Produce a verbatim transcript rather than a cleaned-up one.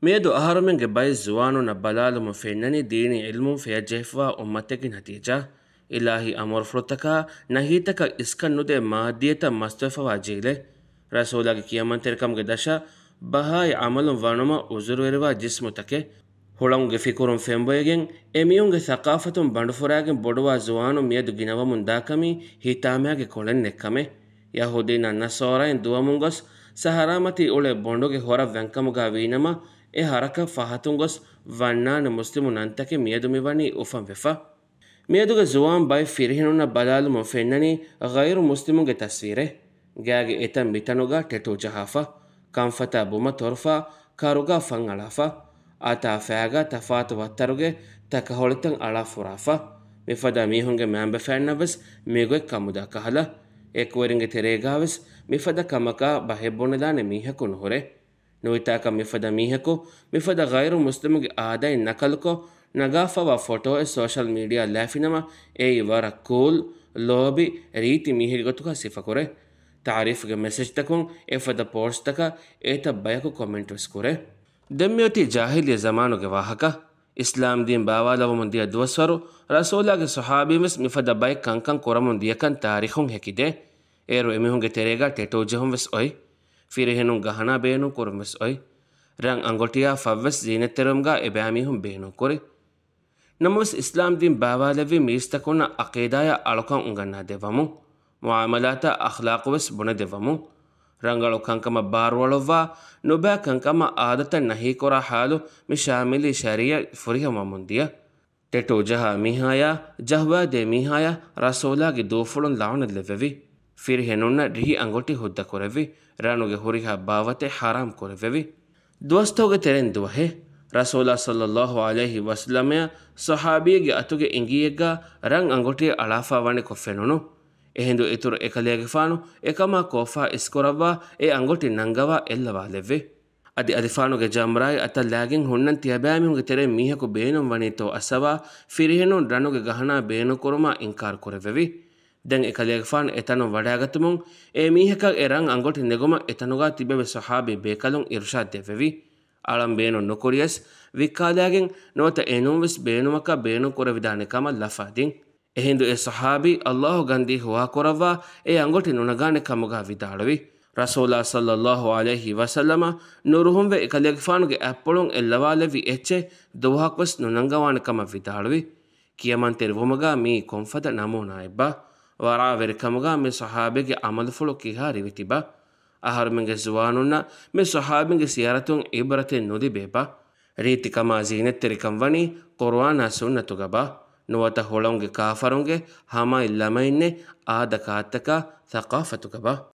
މިއަދު އަހަރުމެންގެ ބައެއް ޒުވާނުންނަށް ބަލާލުމުން ފެންނަނީ ދީނީ ޢިލްމުން ފެޔަށްޖެހިފައިވާ އުއްމަތެއްގެ ނަތީޖާ. އިލާހީ އަމުރުފުޅުތަކާ ނަހީތަކަށް އިސްކަން ނުދޭ މާއްދިއްޔަތަށް މަސްތުވެފަވާ ޖީލެއް. ރަސޫލާގެ ކިޔަމަންތެރިކަމުގެ ދަށަށް ބަހާއި ޢަމަލުން ވަނުމަށް ޢުޛުރުވެރިވާ ޖިސްމުތަކެއް. ހުޅަނގުގެ ފިކުރުން ފެންބޮއެގެން، އެމީހުންގެ ސަޤާފަތުން ބަނޑުފުރާގެން ބޮޑުވާ ޒުވާނުން މިއަދު ގިނަވަމުން ދާކަމީ ހިތާމައިގެ ކޮޅެއް ނެތްކަމެއް. ޔަހޫދީންނާ ނަޞާރާއިން ދުވަމުން ގޮސް، ސަހަރާމަތީ އުޅޭ ބޮނޑުގެ ހޮރަށް ވެންކަމުގާ ވީނަމަ، އެ ހަރަކަތް ފަހަތުން ގޮސް ވަންނާނެ މުސްލިމު ނަންތަކެއް މިއަދު މިވަނީ އުފަންވެފަ. މިއަދުގެ ޒުވާން ބައެއް ފިރިހެނުންނަށް ބަލާލުމުން ފެންނަނީ ޣައިރު މުސްލިމުންގެ ތަސްވީރެއް. ގާގެ އެތަން މިތަނުގާ ޓެޓޫ ޖަހާފަ، ކަންފަތާ ބުމަ ތޮރުފާ، ކަރުގާ ފަން އަޅާފަ، އަތާ ފައިގާ ތަފާތު ވައްތަރުގެ ތަކަހޮޅިތައް އަޅާ ފުރާފަ. މިފަދަ މީހުންގެ މައިންބަފައިންނަށްވެސް މިގޮތް ކަމުދާ ކަހަލަ. އެކުވެރިންގެ ތެރޭގާވެސް މިފަދަ ކަމަކާ ބަހެއް ބުނެލާނެ މީހަކު ނުހުރޭ. ނުވިތާކަށް މިފަދަ މީހަކު މިފަދަ ޣައިރު މުސްލިމުގެ އާދައިން ނަކަލުކޮށް، ނަގާފަވާ ފޮޓޯއެއް ސޯޝަލް މީޑިއާ ލައިފިނަމަ، އެއީ ވަރަށް ކޫލް، ލޯބި، ރީތި މީހެއްގެ ގޮތުގަ ސިފަކުރޭ. ތާރީފުގެ މެސެޖްތަކުން އެފަދަ ޕޯސްޓްތަކަށް އެތައް ބަޔަކު ކޮމެންޓްވެސް ކުރޭ. ދެން މިއޮތީ ޖާހިލިއްޔަ ޒަމާނުގެ ވާހަކަ. އިސްލާމް ދީން ބާވާލަވަމުން ދިޔަ ދުވަސްވަރު، ރަސޫލާގެ ޞަޙާބީންވެސް މިފަދަ ބައެއް ކަންކަން ކުރަމުން ދިޔަކަން ތާރީޚުން ހެކިދޭ. އޭރު އެމީހުންގެ ތެރޭގާ ޓެޓޫ ޖެހުންވެސް އޮތް. ފިރިހެނުން ގަހަނާ ބޭނުން ކުރުންވެސް އޮތް. ރަން އަނގޮޓިއާ ފަށްވެސް ޒީނަތްތެރިވުމުގާ އެބައިމީހުން ބޭނުން ކުރި. ނަމަވެސް، އިސްލާމް ދީން ބާވާލެއްވީ މީސްތަކުންނަށް ޢަޤީދާޔާ އަޅުކަން އުނގަންނާ ދެއްވަމުން، މުޢާމަލާތާ އަޚްލާޤުވެސް ބުނެދެއްވަމުން، ރަނގަޅު ކަންކަމަށް ބާރުއަޅުއްވާ، ނުބައި ކަންކަމަށް އާދަތައް ނަހީކުރާ ޙާލު މި ޝާމިލީ ޝަރީޢަތް ފުރިހަމަވަމުން ދިޔަ. ޓެޓޫ ޖަހާ މީހާޔާ، ޖަހުވާދޭ މީހާޔާ ރަސޫލާގެ ދޫފުޅުން ލަޢުނަތްލެއްވެވި. ފިރިހެނުންނަށް ރިހި އަނގޮޓި ހުއްދަކުރެއްވި. ރަނުގެ ހުރިހާ ބާވަތެއް ޙަރާމް ކުރެއްވެވި. ދުވަސްތަކުގެ ތެރެއިން ދުވަހެއް، ރަސޫލާ ޞައްލައްލާހު ޢަލައިހި ވަސައްލަމައަށް ޞަޙާބީއެއްގެ އަތުގެ އިނގިއެއްގާ ރަން އަނގޮޓިއެއް އަޅާފާ ވަނިކޮށް ފެނުނު. އެހިނދު އިތުރު އެކަލޭގެފާނު އެކަމާ ކޯފާ އިސްކުރައްވާ އެ އަނގޮޓި ނަންގަވާ އެއްލަވާލެއްވި. އަދި އަލިފާނުގެ ޖަމްރާއި އަތަށް ލާގެން ހުންނަން ތިޔަބައިމީހުންގެ ތެރެއިން މީހަކު ބޭނުން ވަނީތޯ އައްސަވާ، ފިރިހެނުން ރަނުގެ ގަހަނާ ބޭނުން ކުރުމާ އިންކާރު ކުރެއްވެވި. ދެން އެކަލޭގެފާނު އެތަނުން ވަޑައިގަތުމުން އެ މީހަކަށް އެ ރަން އަނގޮޓި ނެގުމަށް އެތަނުގާ ތިބެވި ޞަޙާބީ ބޭކަލުން އިރުޝާދް ދެއްވެވި. އަޅަން ބޭނުން ނުކުރިޔަސް ވިއްކާލާގެން ނުވަތަ އެނޫންވެސް ބޭނުމަކަށް ބޭނުން ކުރެވިދާނެ ކަމަށް ލަފާ ދިން. އެހިނދު އެ ޞަޙާބީ އައްލާހު ގަންދީ ހުވާކުރައްވާ އެ އަނގޮޓި ނުނަގާނެ ކަމުގާ ވިދާޅުވި. ރަސޫލާ ޞައްލައްލާހު ޢަލައިހި ވަސައްލަމަ ނުރުހުންވެ އެކަލޭގެފާނުގެ އަތްޕުޅުން އެއްލަވާލެއްވި އެއްޗެއް ދުވަހަކުވެސް ނުނަންގަވާނެ ކަމަށް ވިދާޅުވި. ކިޔަމަންތެރިވުމުގާ މިއީ ކޮންފަދަ ނަމޫނާއެއްބާ؟ ވަރައާވެރިކަމުގާ މި ޞަޙާބީގެ ޢަމަލުފުޅު ކިހާ ރިވެތިބާ؟ އަހަރުމެންގެ ޒުވާނުންނަށް މި ޞަޙާބީންގެ ސިޔަރަތުން ޢިބްރަތެއް ނުލިބޭބާ؟ ރީތިކަމާ ޒީނަތްތެރިކަން ވަނީ ޤުރުއާނާ ސުންނަތުގަބާ؟ ނުވަތަ ހުޅަނގުގެ ކާފަރުންގެ ހަމައިން ލަމައިންނެއް އާދަ ކާއްތަކާ ޘަޤާފަތުގަބާ؟